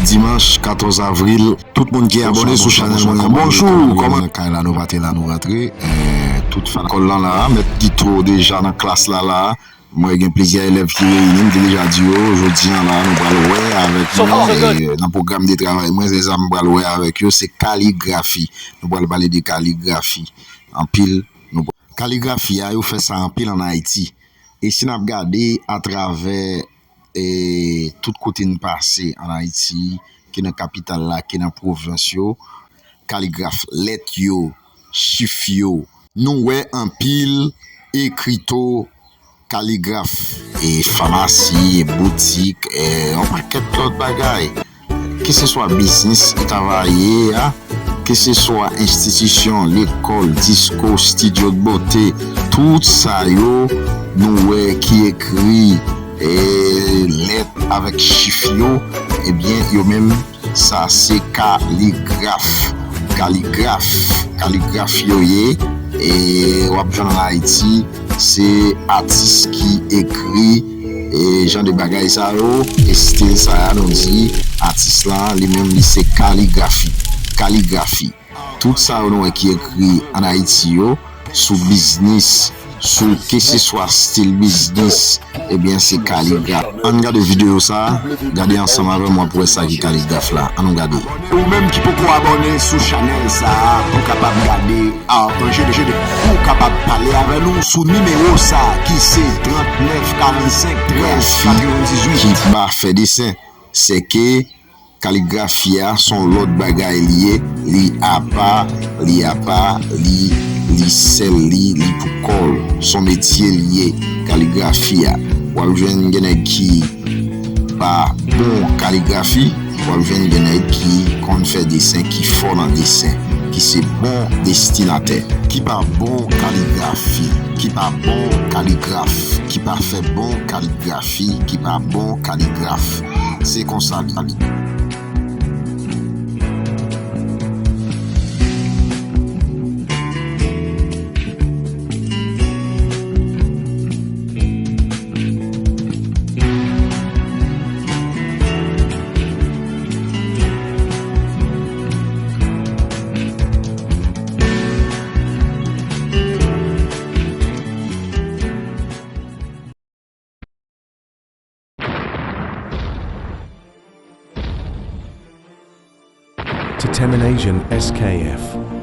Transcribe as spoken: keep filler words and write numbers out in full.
Dimanch katòz avril, tout moun ki abòne sou chanèl mwen an, bonjou, kòman? Nan kay la, nou pa te la, nou rantre. Eh, tout fan kòl lan la, mèt Gito deja nan klas la la. Mwen gen plizyè elèv ki reyini, m te deja di yo, jodi an la, nou pral wè avèk nou, eh, nan pwogram de travay mwen, se sa m pral wè avèk yo, se kaligrafi. Nou pral pale de kaligrafi. Anpil, nou pral Kaligrafi a, yo fè sa anpil ann Ayiti. E si n ap gade atravè, e, tout kote n pase ann Ayiti, ke nan kapital la, ke nan pwovens yo, kaligraf, lèt yo, chif yo, nou wè anpil ekrito kaligraf, e famasi, e boutik, e yon pakèt lòt bagay. Keseswa biznis, e travayè a, keseswa enstitisyon, lekòl, disko, estidyo de bote, tout sa yo nou wè ki ekri, e, lèt avèk chif yo, ebyen, yo menm, sa se kaligraf. Kaligraf, kaligraf yo ye, e w ap jwenn ann Ayiti, se atis ki ekri, e, jan de bagay sa yo, estil sa a, nou di, atis la, li menm, li se kaligrafi. Kaligrafi. Tout sa yo nou wè ki ekri ann Ayiti yo, sou biznis, sou keseswa estil biznis, ebyen, se kaligraf. Ann gade videyo sa a, gade ansanm avè m, w ap wè sa ki kaligraf la. Ann nou gade. Ou menm ki poko abòne sou chanèl sa a, pou kapab gade Arthur G D, G D, pou kapab pale avè nou sou nimewo sa a ki se trannèf karannsenk trèz katrevendizuit. Ki pa fè desen, se ke kaligrafi a se yon lòt bagay li ye, li apa, li apa, li, li sèl li, li pou kò l, se yon metye li ye, kaligrafi a. W ap jwenn gen nèg ki pa bon kaligrafi, w ap jwenn gen nèg ki konn fè desen, ki fò nan desen, ki se bon destinatè. Ki pa bon kaligrafi, ki pa bon kaligraf, ki pa fè bon kaligrafi, ki pa bon kaligraf. Se konsa li. Determination S K F.